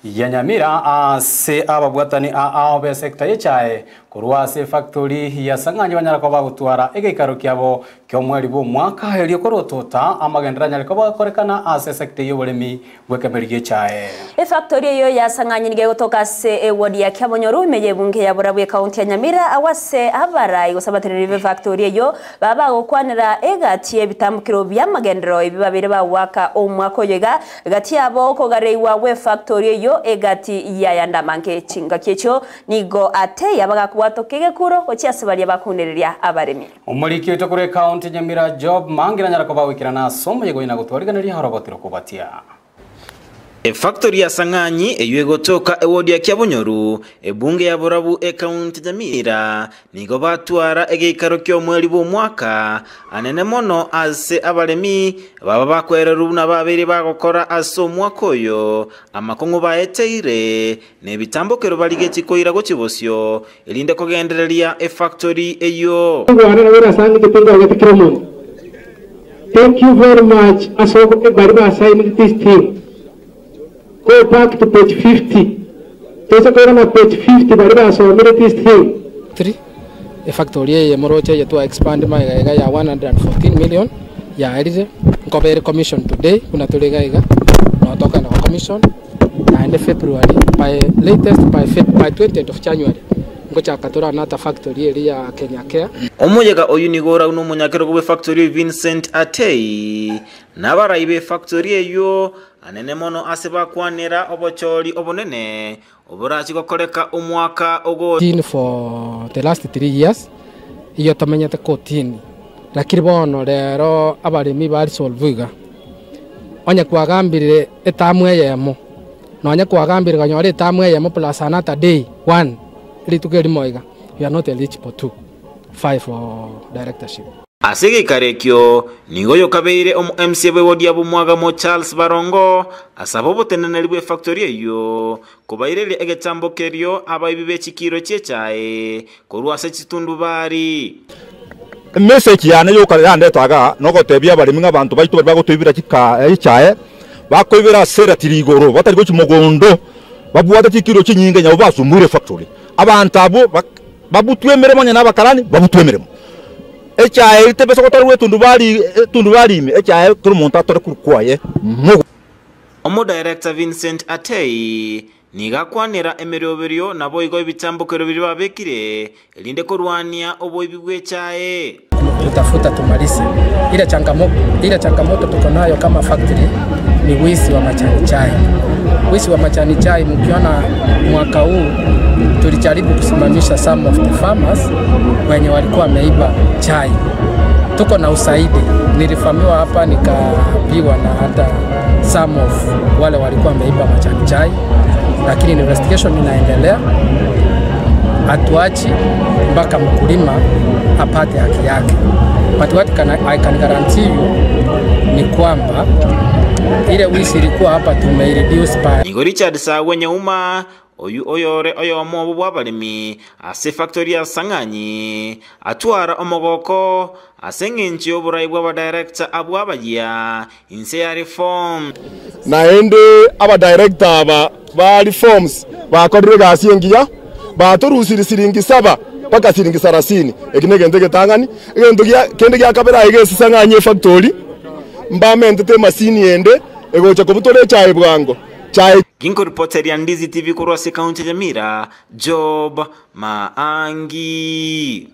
Ya Nyamira ase ababwatani ao b'esekta y'echae korwa ase efactori ya Sang'anyi banyara koba bagotwara egeikaro kiabo ki'omweri bw'omwaka erio korotota amagenderero anyare koba agokorekana ase esekta y'oboremi bw'ekemeri gi'echae. Efactori eyio ya Sang'anyi nigo egotoka ase ewodi ya Kiabonyoru ime y'ebunge ya Borabu ekaunti ya Nyamira agwo ase abarai gose abateneneri b'efactori eyio baba bagokwanera egati y'ebitambukero bi'amagenderero ebi babeire bagoaka omwaka oyo iga Gati yabo okogareigwa gw'efactori eyio egati y'ayande amange. Chingaki echio nigo Atei abagakobwatoka egekuro gochia ase baria bakounereria abaremi. Omoriki oito korwa ecounty ya Nyamira Job Mangi nanyare koba goikerana ase omoyega oyo na gotwariganeria oroboti rokobatia. Efactori ya Sang'anyi eyio egotoka ewodi ya Kiabonyoru, ebunge ya Borabu ecounty ya Nyamira, Nigo batwara egeikaro ki'omweri bw'omwaka anene mono ase abaremi baba bakwererwa buna babeire bagokora ase omwaka oyo, amakong'u baeteire, na ebitambokero barigetie koira gochia bosio, erinde kogendereria efactory eyio. Thank you very much ase baria ba signed this thing. Go back to page 50. Toise koirana page 50 baria basomire this thing. 3, Efactory eye moroche eye twa expand magega iga ya 114 million yaerire, nkoba ere commission today buna tore iga iga, nabo tokogenda go commission naende February by latest by Feb by 20th of January ngochaka toranata factory eria ya Kenya Care. Omoyega oyio nigo oraunwe omonyakerogo bw'efactory Vincent Atei na abarai b'efactory eyio Anene mono ase bakwanera obochori obonene oborache gokoreka omwaka ogocha. Kotini for the last 3 years iyo tomenyete kotini lakini bono rero abaremi ba resolve iga onye kwagambire etamu eyemo nonye kwagambire konyora etamu eyemo plus another day one rituko erimo iga you are not eligible to vie for directorship. Ase egeikaro ekio nigo oyokabeire omo MCA bw'ewodi ya Bomwagamo Charles Barongo asaba oboteneneri bw'efactory eyio kobaireria egetambo kerio abaibi be chikiiro chi'echae korwa ase chitundubari. Emessage yane yoka yandete igaa nogotebia abaremi ng'a abanto baito baria bagotoibera chika echae, bakoibera ase eratiri igoro batari gochia mogondo, babwate chikiro chinyinge nabo basumbuire efactory. Abanto abwo babutwe emeremo onye nabakarani babutwe emeremo. Echae eria tebesa gotorerwa etundubari etundubari ime, echae kera omonto atore korwa kwaye mogo. Omodirector Vincent Atei nigo akwanera emeroberio naboigo ebitambokero biria babekire erinde korwania oboibi bw'echae. Tutafuta tumalize ile changamoto, ile changamoto tuko nayo kama factory ni wizi wa majani chai. Wizi wa majani chai, mkiona mwaka huu tulijaribu kusimamisha some of the farmers wenye walikuwa wameiba chai. Tuko na usaidi, nilivamiwa hapa nikapigwa na hata some of wale walikuwa wameiba majani chai, lakini investigation inaendelea. Hatuachi mpaka mkulima apate haki yake. But what can I, I can guarantee you ni kwamba ile wizi ilikuwa hapa tumeireduce by Nigo Richard Sagwe Nyauma, oyio oyore oyomo obo bw'abaremi ase efactory ya Sang'anyi, atwara omogoko ase engencho y'oborai bw'abadirector abwo abayia inse ya reform. Naende abadirector aba ba reforms bakorire egasi engiya, batorusirie siringi saba mpaka siringi sarasini. Eki negento egetang'ani. Egento gia kende gia kabere aye gesisa ng'a onye efactory mbamentete emasini ende egocha kobutora echae bwango. Chae. Ginkoripoteria Ndizi TV korwa ase ekaunti ya Nyamira, Job Maangi.